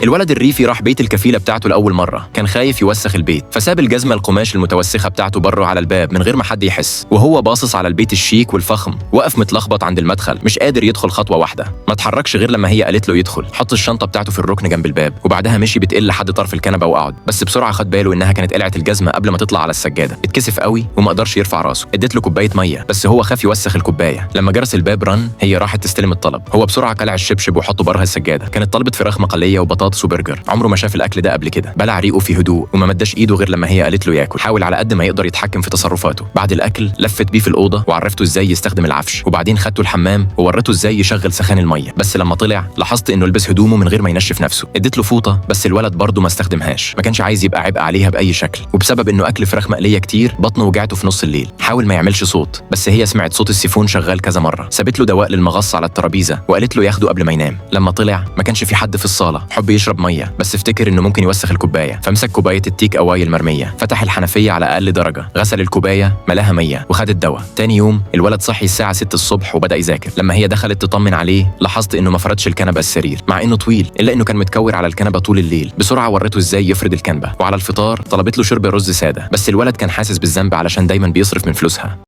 الولد الريفي راح بيت الكفيله بتاعته لاول مرة، كان خايف يوسخ البيت، فساب الجزمة القماش المتوسخه بتاعته بره على الباب من غير ما حد يحس. وهو باصص على البيت الشيك والفخم، وقف متلخبط عند المدخل، مش قادر يدخل خطوة واحدة. ما اتحركش غير لما هي قالت له يدخل. حط الشنطة بتاعته في الركن جنب الباب، وبعدها مشي بتقل لحد طرف الكنبة وقعد. بس بسرعة خد باله انها كانت قلعت الجزمة قبل ما تطلع على السجادة. اتكسف قوي وما قدرش يرفع راسه. اديت له كوباية مية، بس هو خاف يوسخ الكوباية. لما جرس الباب رن، هي راحت تستلم الطلب. هو بسرعة قلع الشبشب وحطه بره السجادة. كانت طلبت فراخ مقلية وبطاطس وبرجر. عمره ما شاف الاكل ده قبل كده. بلع ريقه في هدوء وما مداش ايده غير لما هي قالت له ياكل. حاول على قد ما يقدر يتحكم في تصرفاته. بعد الاكل لفت بيه في الاوضة وعرفته ازاي يستخدم العفش، وبعدين خدته الحمام وورته ازاي يشغل سخان المية. بس لما طلع لاحظت انه لبس هدومه من غير ما ينشف نفسه. اديت له فوطه، بس الولد برضه ما استخدمهاش. ما كانش عايز يبقى عبء عليها باي شكل. وبسبب انه اكل فراخ مقلية كتير بطنه وجعته في نص الليل. حاول ما يعملش صوت، بس هي سمعت صوت السيفون شغال كذا مرة. سابت له دواء للمغص على الترابيزة وقالت له ياخده قبل ما ينام. لما طلع ما كانش في حد في الصاله. حب يشرب مية، بس افتكر انه ممكن يوسخ الكوباية، فمسك كوباية ال take away المرميه، فتح الحنفية على اقل درجه، غسل الكوباية ملاها مية وخد الدواء. تاني يوم الولد صحي الساعة 6 الصبح وبدا يذاكر. لما هي دخلت تطمن عليه لاحظت انه ما فردش الكنبة السرير، مع انه طويل الا انه كان متكور على الكنبة طول الليل. بسرعة ورته ازاي يفرد الكنبة. وعلى الفطار طلبت له شرب رز ساده، بس الولد كان حاسس بالذنب علشان دايما بيصرف من فلوسها.